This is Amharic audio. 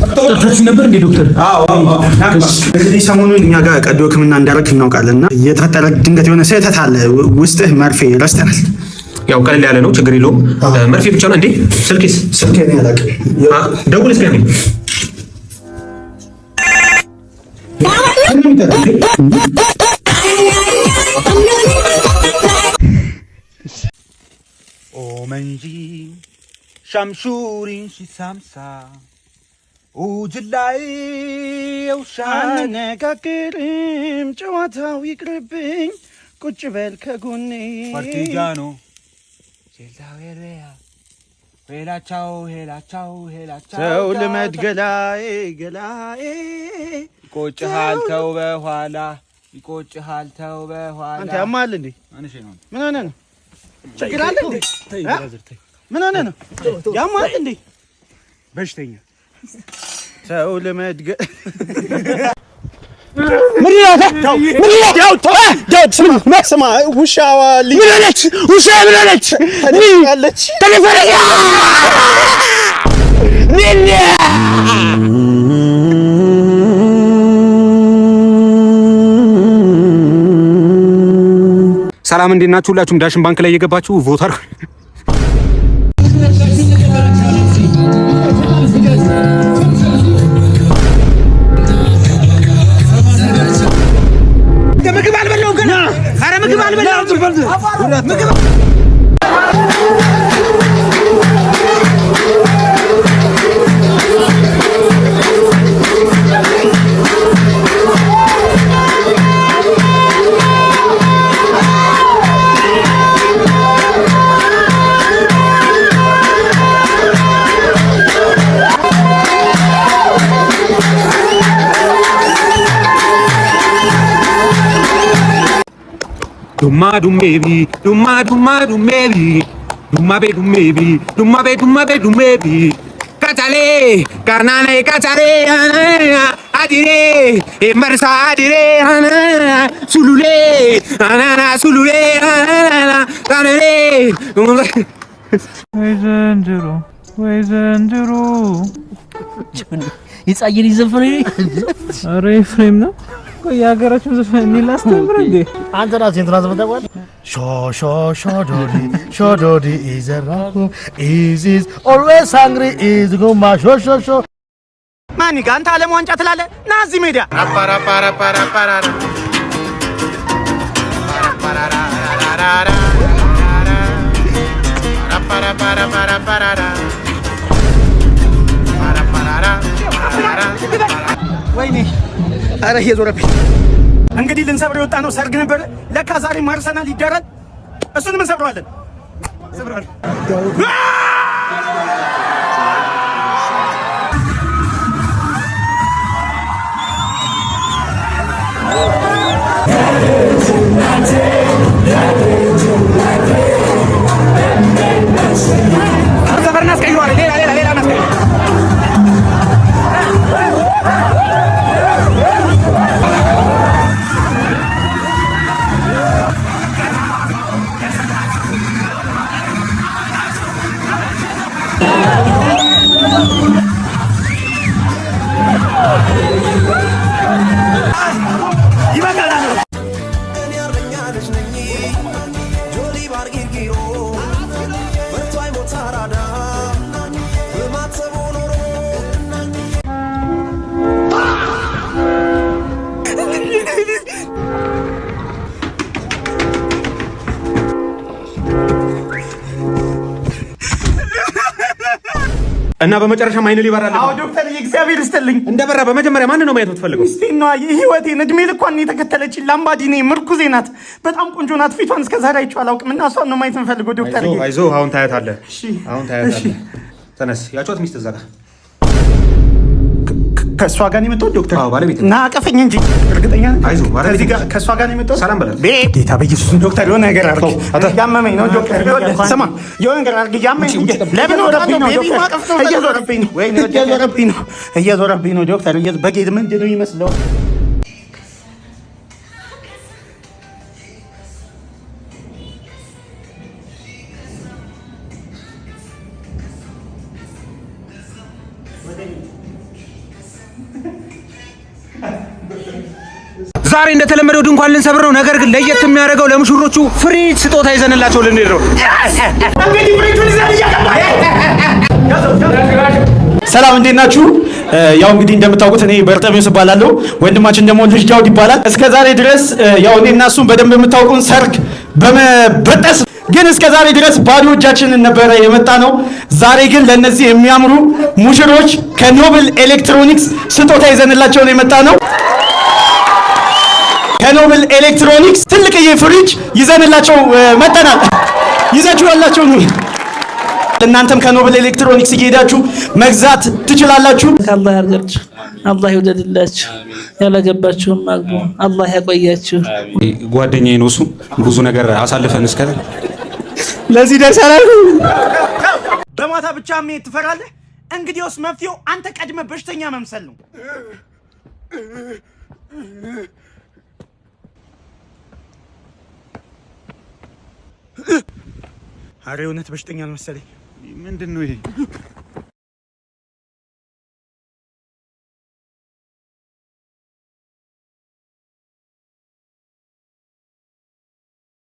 ጠርታችሁ ነበር እንዴ ዶክተር? እንግዲህ ሰሞኑን እኛ ጋር ቀዶ ሕክምና እንዳደረግህ እናውቃለን እና የተፈጠረ ድንገት የሆነ ስህተት አለ። ውስጥህ መርፌ ረስተናል። ያው ቀለል ያለ ነው፣ ችግር የለውም። መርፌ ብቻ ነው እንዴ? ስልኬስ? ስልኬ እኔ አላውቅም። ደውል እስኪ አንዴ። ኦመንጂ ሻምሹሪን ሺሳምሳ ውጅላይ አንነጋገርም፣ ጨዋታው ይቅርብኝ፣ ቁጭ በል ከጎኔ። ፓርቲጃኖ ሄላቻው ሄላቻው ሄላቻው። ሰው ልመድ ገላዬ ገላዬ። ይቆጭሃል ተው በኋላ፣ ይቆጭሃል ተው በኋላ። አንተ ያማል እንዴ? ምን ሆነህ ነው? ችግር አለ እንዴ? ምን ሆነህ ነው? ያማል እንዴ? በሽተኛ ሰው ልመድ ስማ፣ ውሻዋ ምን ሆነች? ውሻ ምን ሆነች? ተደፈረች። ሰላም እንዴት ናችሁ? ሁላችሁም ዳሽን ባንክ ላይ እየገባችሁ vote አድርጉ። ምግብ አልበላሁም ገና። ኧረ ምግብ አልበላሁም። ምግብ ዱማ ዱሜቢ ዱማ ዱማ ዱሜቢ ዱማ ቤ ዱሜቢ ዱማ ቤ ዱማ ቤ ዱሜቢ ካቻሌ ካርናኔ ካቻሌ አዲሬ መርሳ አዲሬ ሱሉሌ አናና ሱሉሌ ታነሬ። ወይ ዘንድሮ፣ ወይ ዘንድሮ። የጻየን ዘፈን። ኧረ ኤፍሬም ነው። ቆይ የሀገራችን ዘፈን እኔ ላስተምር እንዴ? አንተ ራስህ እንትና ዘፈን ታውቀዋለህ? ሾ ሾ ሾ ዶዲ ሾ ዶዲ is a raccoon is is always hungry is ጉማ ሾ ሾ ሾ። ማን ጋ አንተ ዓለም ዋንጫ ትላለህ? ና እዚህ ሜዳ። ወይኔ ኧረ እየዞረብኝ። እንግዲህ ልንሰብር የወጣ ነው ሰርግ ነበር። ለካ ዛሬ አርሰናል ይደራል። እሱንም እንሰብረዋለን። ሰብረዋለን። ሰፈር እናስቀይረዋለን። ሌላ ሌላ ሌላ እናስቀይረዋለን። እኔ እረኛ ልጅ ነኝ ጆሊ ባርጊርጊሮ ፈርቶ አይሞት አራዳ በማተቡ ኖሮ። እና በመጨረሻም አይን ሊበራል። አዎ ዶክተር፣ እግዚአብሔር ይስጥልኝ። እንደበራ በመጀመሪያ ማን ነው ማየት የምትፈልገው? ሚስቴን ነዋ፣ የህይወቴን እድሜ ልኳን የተከተለችኝ ላምባዲኔ ምርኩዜ ናት። በጣም ቆንጆ ናት። ፊቷን እስከ ዛሬ አይቼው አላውቅም እና እሷን ነው ማየት የምፈልገው ዶክተር። አይዞህ፣ አሁን ታያታለህ። አሁን ታያታለህ። ተነስ። ያቿት ሚስት እዛ ጋር። ከእሷ ጋር ነው የመጣሁት ዶክተር። አዎ፣ ባለቤት። እና አቀፈኝ እንጂ እርግጠኛ ነህ? አይዞህ፣ ባለቤት። ከዚህ ጋር ከእሷ ጋር ነው የመጣሁት። ሰላም በላት። ጌታ በኢየሱስ ዶክተር የሆነ ነገር አድርግ። እያመመኝ ነው ዶክተር። ስማ የሆነ ነገር አድርግ። እያመመኝ ለምን ወረብኝ ነው ዶክተር? እየዞረብኝ ነው፣ እየዞረብኝ ነው፣ እየዞረብኝ ነው ዶክተር። በጌት ምንድን ነው የሚመስለው? ዛሬ እንደተለመደው ድንኳን ልንሰብር ነው። ነገር ግን ለየት የሚያደርገው ለሙሽሮቹ ፍሪጅ ስጦታ ይዘንላቸው ልንሄድ ነው። ሰላም እንዴት ናችሁ? ያው እንግዲህ እንደምታውቁት እኔ በርጠሚዮስ እባላለሁ። ወንድማችን ደግሞ ልጅ ዳውድ ይባላል። እስከ ዛሬ ድረስ ያው እኔ እና እሱን በደንብ የምታውቁን ሰርግ በመበጠስ ግን እስከ ዛሬ ድረስ ባዶ እጃችንን ነበረ የመጣ ነው። ዛሬ ግን ለእነዚህ የሚያምሩ ሙሽሮች ከኖብል ኤሌክትሮኒክስ ስጦታ ይዘንላቸው ነው የመጣ ነው። ከኖብል ኤሌክትሮኒክስ ትልቅዬ ፍሪጅ ይዘንላቸው መጥተናል። ይዛችሁ ያላችሁ ነው። እናንተም ከኖብል ኤሌክትሮኒክስ እየሄዳችሁ መግዛት ትችላላችሁ። አላህ ያርጋችሁ፣ አላህ ይውደድላችሁ። ያላገባችሁም አግቡ፣ አላህ ያቆያችሁ። ጓደኛዬ ነው እሱ። ብዙ ነገር አሳልፈን እስከ ለዚህ ደርሰናል። በማታ ብቻ መሄድ ትፈራለህ? እንግዲያውስ መፍትሄው አንተ ቀድመህ በሽተኛ መምሰል ነው። አሬ እውነት በሽተኛ አልመሰለኝ። ምንድን ነው ይሄ?